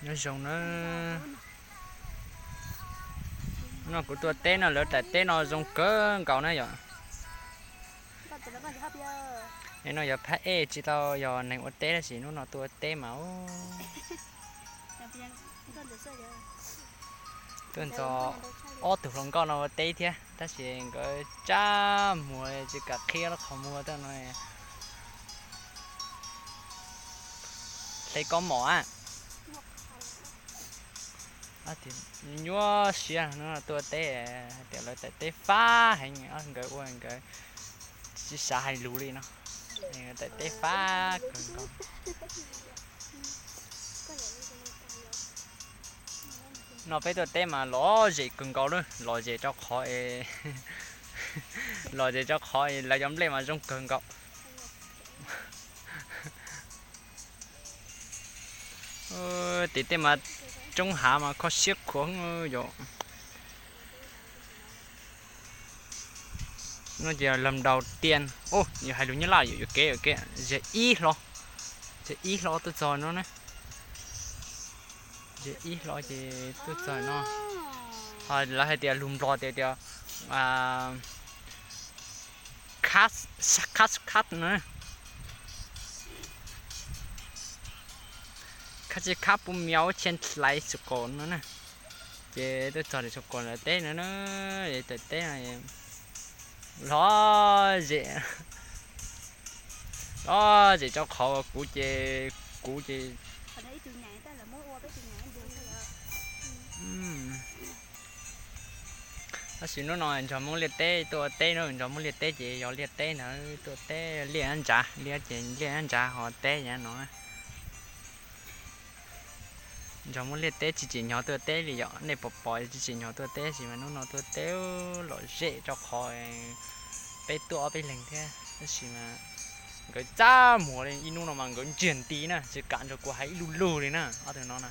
Nyob zoo na. No kuv tuaj teb no lawv daim teb no zoo kawg nkaus na yom. Es no yog phab ej tsis tau yog neeg ua teb tab sis hnub no tuaj ua teb mas tuaj ntxov ob tug hluas nkauj no ua teb thiab tab sis nkawd tsab muag tsis kam qhib lub qhov muag tuaj no. Hle koj mom a. Nyuaj siab no tuaj teb hais tias lawv daim teb fab heev, nkawd ua nkawd tsis xav hais lus li no. Daim teb fab kawg nkaus. No peb tuaj teb mas lom zem kawg nkaus lawm, lom zem rau qhov es, lom zem rau qhov es lawv cov nplej mas zoo kawg nkaus. Tim tej mas roob hav mas kho siab khuav yom. No ces lom daus tias, yus hais lus Nyab Laj yom, yuam kev yuam kev, ze ib hlo, ze ib hlo tuaj txog no na. Ze ib hlo ces tuaj txog no. Ho lawv hais tias lus Nplog tias tias khab khab no, khab tsis khab puas miav ua tshia hlais xus kaum no na. Ces tuaj txog tim xus kaum lawv teb no na, lawv teb no lom zem, lom zem rau qhov kuv ces, kuv ces tab sis hnub no nrog Hmoob liaj teb tuaj ua teb na, nrog Hmoob liaj teb ces yog liaj teb ntawd tuaj teb liaj nrad, liaj ces liaj nrad ho teb yav no. Nrog Hmoob liaj teb tsis tsim nyog tuaj teb li yom, nej pom pom tsis tsim nyog tuaj teb tab sis mas hnub no tuaj teb lom zem rau qhov peb tuaj ob peb leeg thiab tab sis mas nkawd tsab muag li, ib hnub no mas nkawd ntsiag nti na, tsis kam nrog kuv hais ib lu lug li na ob tug no na.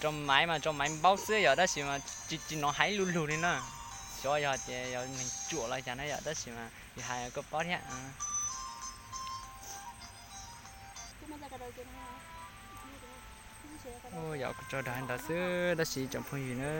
Rau Maiv mas rau Maiv npaub xwb yom, tab sis mas tsis tsis hnov hais ib lu lug li na. Xyov yog tias yog neeg ruam los cas na yom, tab sis mas yus hais koj paub thiab. Yog kuv tso dag ntawd xwb tab sis tsoom phooj ywg na,